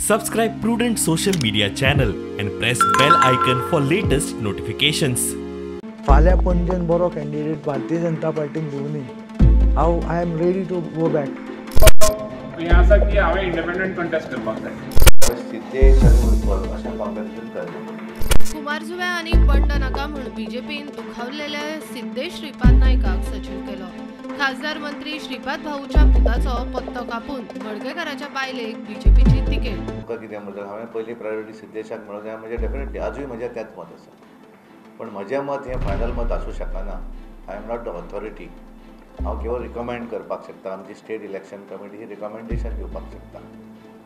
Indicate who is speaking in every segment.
Speaker 1: Subscribe Prudent social media channel and press bell icon for latest notifications.
Speaker 2: फाल्यां पणजेन बरो candidate Bharatiya Janata पार्टीन घेवनी हांव I am ready to go back.
Speaker 3: हें आसा की हांवें इंडिपेंडंट कंटेस्ट करपाक जाय.
Speaker 4: सिद्धेश आनी उत्पल अशें कॉम्पॅरिजन करना.
Speaker 5: कुमारजुव्या आनी बंड नाका म्हूण बीजेपीन दुखावलेल्या सिद्धेश श्रीपाद नायकाक सचीव केलो. खासदार मंत्री श्रीपाद भाऊच्या पुताचो पत्तो कापून मडगांवकाराच्या बायलेक बीजेपीची तिकेट.
Speaker 4: तुमकां कितें म्हणटा, हांवें पयली प्रायोरिटी सिद्धेशाक मेळोवंक जाय. म्हजें डेफिनेटली आजूय म्हजें तेंच मत आसा, पण म्हजें मत हें फायनल मत आसूं शकना. I am not the authority. हांव केवळ रिकमेंड करपाक शकता. आमची स्टेट इलेक्शन कमिटी ही रिकमेंडेशन दिवपाक शकता,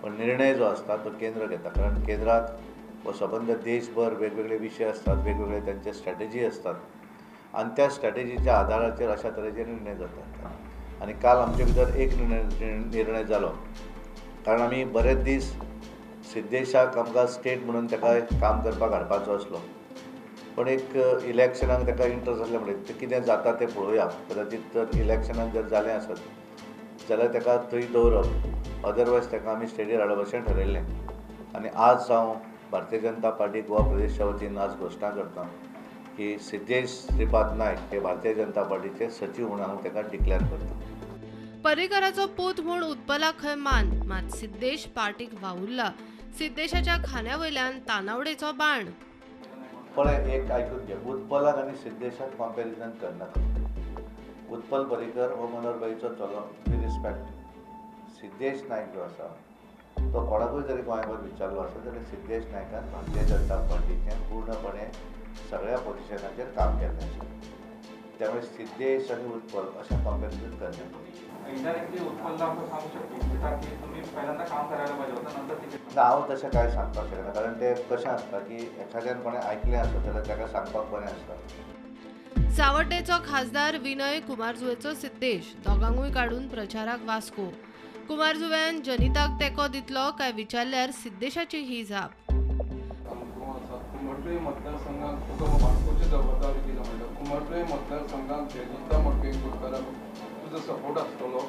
Speaker 4: पण निर्णय जो आसता तो केंद्र घेता. कारण केंद्राक हो सबंद देशभर वेगवेगळे विशय आसतात, वेगवेगळे तांचे स्ट्रॅटेजी आसतात आनी त्या स्ट्रॅटेजीच्या आदाराचेर अशा तरेचे निर्णय जातात. आनी काल आमचे भितर एक निर्णय जालो, कारण आमी बरेच दीस सिद्धेशाक आमकां स्टेट म्हणून ताका काम करपाक हाडपाचो आसलो, पण एक इलेक्शनाक ताका इंट्रस्ट आसलें म्हणटकीर तें कितें जाता तें पळोवया. कदाचित जर इलेक्शनाक जर जालें आसत जाल्यार ताका थंय दवरप, अदरवायज ताका आमी स्टेटीर हाडप अशें ठरयल्लें. आनी आज हांव भारतीय जनता पार्टी गोवा प्रदेशच्या वतीन आज घोशणा करता की सिद्धेश श्रीपाद नायक हे भारतीय जनता पार्टीचे सचीव म्हणून हांव ताका डिक्लेअर करता.
Speaker 5: पर्रीकराचो पूत म्हूण उत्पलाक खंय मान, मात सिद्धेश पार्टीक वावुरला. सिद्धेशाच्या खांद्या वयल्यान तानावडेचो बाण.
Speaker 4: पळय, एक आयकून घे, उत्पलाक आनी सिद्धेशाक कंपॅरिजन करनाका. उत्पल पर्रीकर हो मनोहरभाईचो चलो, we respect. Siddhesh Naik जो आसा तो कोणाकूय जरी गोंयभर विचारलो आसत जाल्यार सिद्धेश नायकान भारतीय जनता पार्टीचें पूर्णपणे सगळ्या पोजिशनाचेर काम केल्लें आसा. त्यामुळे सिद्धेश आनी उत्पल अशें कंपॅरिजन करनाका.
Speaker 6: इनडायरेक्टली उत्पलला आपण सांगू शकतो की तुम्ही पहिल्यांदा काम करायला पाहिजे होतं, नंतर तिकीट.
Speaker 4: ना, हांव तशें कांय सांगपाक शकना, कारण तें कशें आसता की एखाद्यान कोणें आयकलें आसत जाल्यार ताका सांगपाक बरें आसता.
Speaker 5: सावड्डेचो खासदार विनय कुमारजुवेचो सिद्धेश दोगांकूय काडून प्रचाराक वास्को. कुमारजुव्यान जनिताक तेंको दितलो काय विचारल्यार सिद्धेशाची ही जाप.
Speaker 6: कुमारजुवे मतदारसंघात तुका वास्कोची जबाबदारी दिला म्हणटा, कुमारजुवे मतदारसंघात जनिता मडकयकराक तुजो सपोर्ट आसतलो?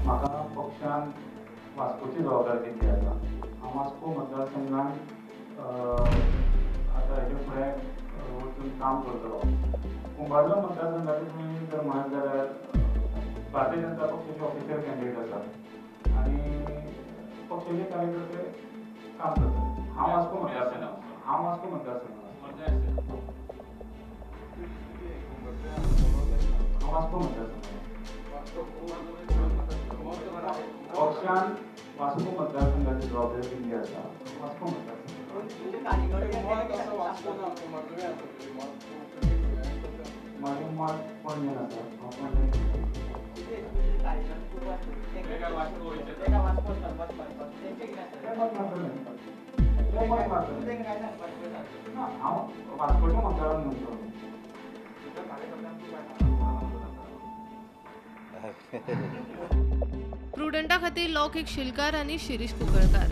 Speaker 7: म्हाका पक्षान वास्कोची जबाबदारी दिल्ली आसा. हांव वास्को मतदारसंघान आतां हेजे फुडें वचून काम करतलो. कुंभारजुवे मतदारसंघाचें तुमी जर म्हणत जाल्यार भारतीय जनता पक्षाचे ऑफिशियल कॅन्डिडेट आसा आनी पक्षाचे कार्यकर्ते काम करतले. हांव वास्को मतदारसंघात, हांव वास्को मतदारसंघात, हांव वास्को मतदारसंघात. पक्षान वास्को मतदारसंघाची जबाबदारी दिल्ली आसा. वास्को मतदारसंघ म्हजें मत पणजेन आसा, हांव पणजेन. ना, हांव वास्कोच्या मतदारांक म्हणटलो.
Speaker 5: प्रुडंटा खातीर लौकीक शिलकार आनी शिरीष कुंकळकार.